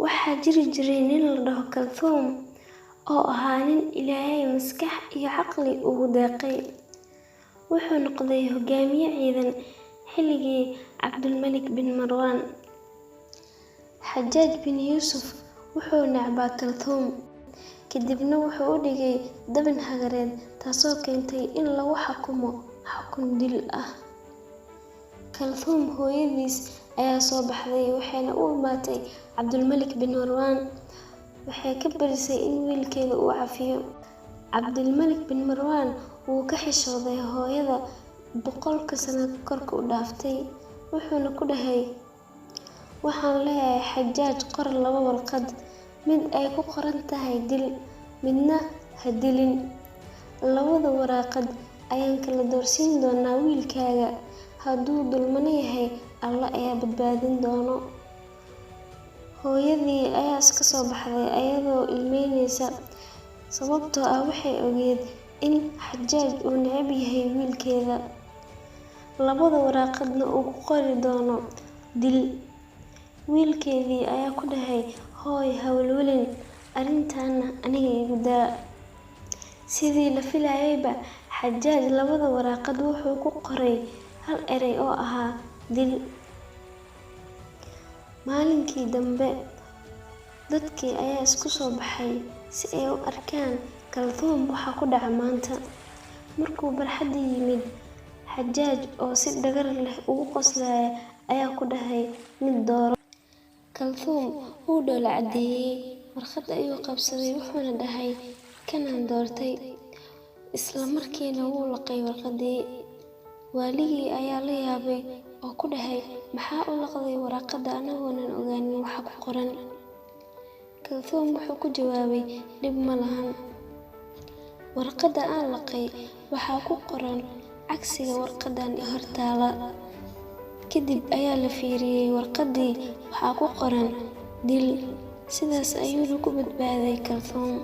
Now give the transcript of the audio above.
Waxaa jiri jiray nin la dhaho Kalthuum oo ahaa nin Ilaahay maskax iyo caqli ugu deeqay. Wuxuu noqday hogaamiye ciidan xilligii Cabdulmalik bin Marwaan. Xajaaj bin Yuusuf wuxuu necbaa Kalthuum, kadibna wuxuu u dhigay dabin hagareed taasoo keentay in lagu xukumo xukun dil ah. Kalthuum hooyadiis ayaa soo baxday waxayna u imaatay Cabdulmalik bin Marwaan. Waxay ka barisay in wiilkeeda uu cafiyo. Cabdulmalik bin Marwaan wuu ka xishooday hooyada 100-ka sano korka u dhaaftay, wuxuuna ku dhahay: "Waxaan leeyahay Xajaaj, qor laba warqad, mid ay ku qoran tahay dil, midna ha dilin. Labada waraaqad ayaan kala doorsiin doonaa wiilkaaga. Hadduu dulmane yahay, Alle ayaa badbaadin doono." Hooyadii ayaa iska soo baxday ayadoo ilmeyneysa, sababtoo ah waxay ogeyd in Xajaaj uu neceb yahay wiilkeeda, labada waraaqadna uu ku qori doono dil. Wiilkeedii ayaa ku dhahay: "Hooy, ha welwelin, arrintaana aniga igu daa." Sidii la filayayba, Xajaaj labada waraaqad wuxuu ku qoray hal eray oo ahaa dil. Maalinkii dambe, dadkii ayaa isku soo baxay si ay u arkaan Kalthuum waxa ku dhaca maanta. Markuu barxadda yimid, Xajaaj oo si dhagar leh ugu qoslaya ayaa ku dhahay: "Mid dooro." Kalthuum wuu dhoola caddeeyay, warqad ayuu qabsaday wuxuuna dhahay: "Kanaan doortay." Isla markiina wuu laqay warqaddii. Waaligii ayaa la yaabay oo ku dhahay: "Maxaa u laqday waraaqada anagoonan ogaanin waxa ku qoran?" Kalthuum wuxuu ku jawaabay: "Dhib ma lahan. Warqadda aan laqay waxaa ku qoran cagsiga warqaddan hortaala." Kadib ayaa la fiiriyay warqaddii, waxaa ku qoran dil. Sidaas ayuuna ku badbaaday Kalthuum.